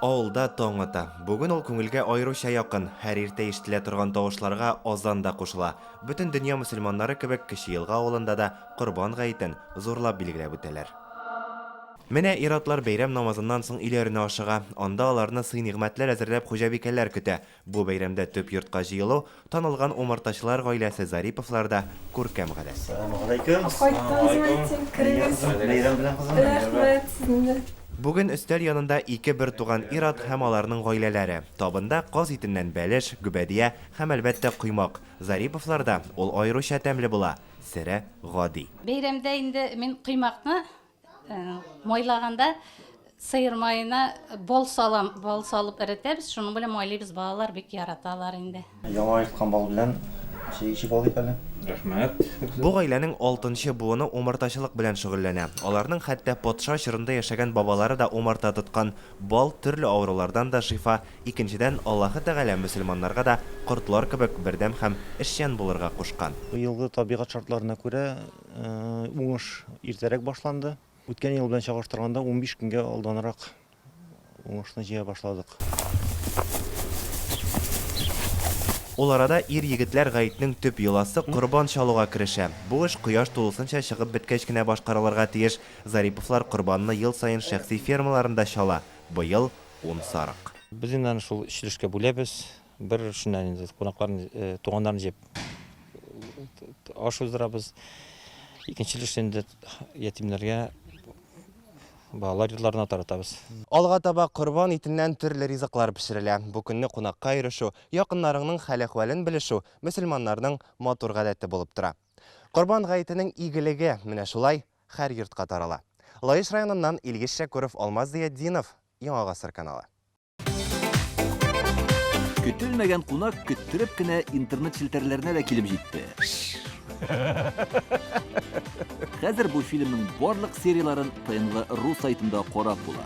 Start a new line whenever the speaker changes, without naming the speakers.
Авылда таң ата. Бүген ул күңелгә аеруча якын. Һәр иртә ишетелә торган тавышларга азан да кушыла. Бөтен дөнья мөселманнары кебек Кече Елга авылында да Корбан гаетен зурлап билгеләп үтәләр. Менә ир-атлар бәйрәм намазыннан соң өйләренә ашыга. Анда аларны сый-нигъмәтләр әзерләп хуҗабикәләр көтә. Бу бәйрәмдә төп йортка җыелу, танылган умартачылар гаиләсе Зариповларда күркәм гадәт.
Сәламегаләйкем.
Кайттыгызмы, әти? Керегез.
Бәйрәм белән, кызым.
Рәхмәт, сезне дә.
Бүген өстәл янында ике бертуган ир-ат һәм аларның гаиләләре. Табында каз итеннән бәлеш, гөбәдия һәм, әлбәттә, коймак. Зариповларда ул аеруча тәмле була. Сере гади.
Бәйрәмдә инде мин коймакны Майлаганда сыер маена бал салам, бал салып эретәбез, шуның белән майлыйбыз, балалар бик яраталар инде.
Яңа айткан бал белән чәй эчеп алыйк әле.
Рәхмәт.
Бу гаиләнең алтынчы буыны умартачылык белән шөгыльләнә. Аларның хәтта патша чорында яшәгән бабалары да умарта тоткан. Бал, төрле авырулардан да шифа, икенчедән, Аллаһы Тәгалә мөселманнарга да кортлар кебек бердәм һәм эшчән булырга кушкан.
Быелгы табигать шартларына күрә, Уңыш иртәрәк башланды. Үткән ел белән чагыштырганда 15 көнгә алданрак уңышны җыя башладык.
Ул арада ир-егетләр гаетнең төп йоласы, корбан чалуга керешә. Бу эш кояш тулысынча чыгып беткәч кенә башкарылырга тиеш. Зариповлар корбанны ел саен шәхси фермаларында чала, быел, ун сарык.
Без инде аны шул өч өлешкә бүләбез. Бер өлешеннән инде кунакларны, туганнарны җыеп аш уздырабыз. Икенче өлешен инде ятимнәргә, балалар йортларына таратабыз.
Алга таба корбан итеннән төрле ризыклар пешерелә. Бу көнне кунакка йөрешү, якыннарыңның хәл-әхвәлен белешү мөселманнарның матур гадәте булып тора. Корбан гаетенең игелеге менә шулай һәр йортка тарала. Лаеш районыннан Илгиз Шәкүров, Алмаз Зыятдинов, Яңа гасыр каналы.
Көтелмәгән кунак көттереп кенә интернет челтәрләренә дә килеп җитте. Хәзер бу фильмның барлык серияләрен ТНВ ру сайтында карап була.